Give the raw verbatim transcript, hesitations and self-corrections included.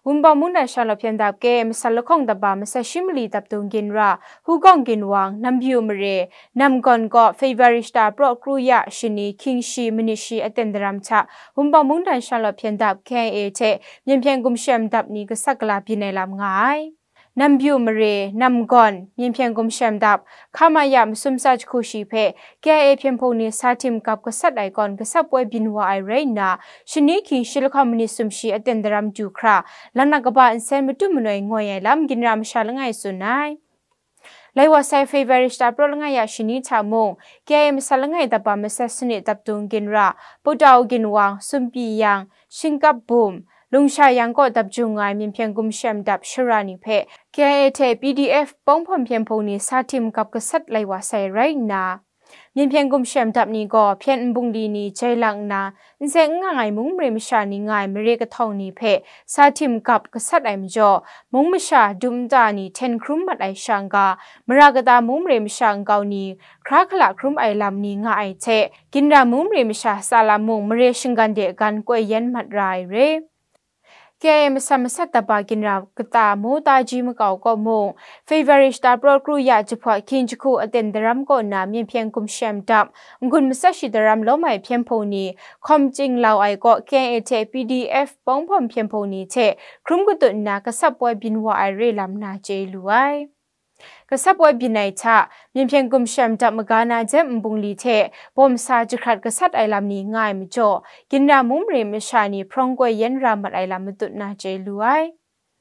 Wunpawng mungdan shanglawt hpyen dap K A masat lahkawng daba masat shi mali dapdung ginra, Hugawng ginwang, Nambyu mare, Namgawn kaw February shata praw kru ya shani hkying shi manit shi aten daram hta Wunpawng mungdan shanglawt hpyen dap K I A hte Myen Hpyen Gumshem dap ni gasat gala byin ai lam nga ai. Nambyu mare, Namgawn, Myen Hpyen Gumshem dap, hka ma ya masum tsa jahku shi hpe K I A hpyen hpung ni sa tim gap gasat ai kawn gasat poi byin wa ai rai nna, shani hkying shi lahkawng manit sumshi aten daram du hkra, laknak kaba nsen matu manoi ngoi ai lam ginra masha langai tsun ai. Lai wa sai February shata praw langai ya shani hta mung, K I A masat langai daba masat sanit dapdung ginra, Putau ginwang, Sumpi yang, Shingkap bum, Lungsha yang kaw dap jung nga ai Myen Hpyen Gumshem dap shara ni hpe K I A hte P D F Pawng Hpawm hpyen hpung ni sa tim gap gasat lai wa sai rai nna, Myen Hpyen Gumshem dap ni gaw hpyen nbungli ni jai lang nna, n seng n ngang ai mung mare masha ni nga ai mare kahtawng ni hpe sa tim gap gasat ai majaw, mung masha dum nta ni hten hkrum mat ai sha n-ga, mara kata mung mare masha nkau ni hkra hkala hkrum ai lam ni nga ai hte, ginra mung mare masha tsa lam mung mare shinggan de gan koi yen mat ra ai re. K I A masat masat daba ginra kata Mo Taji makau kaw mung, February shata praw kru ya jahpawt hkying jahku aten daram kaw nna Myen Hpyen Gumshem dap, n-gun matsat shi daram lawm ai hpyen hpung ni hkawm chying lau ai kaw K I A hte P D F Pawng Hpawm hpyen hpung ni hte hkrum katut nna gasat poi byin wa ai re lam na chye lu ai. Gasat poi byin ai hta, Myen Hpyen Gumshem dap maga na jem nbungli hte bawm sa jahkrat gasat ai lam ni nga ai majaw, ginra mung mare masha ni hprawng koi yen ra mat ai lam matut na chye lu ai.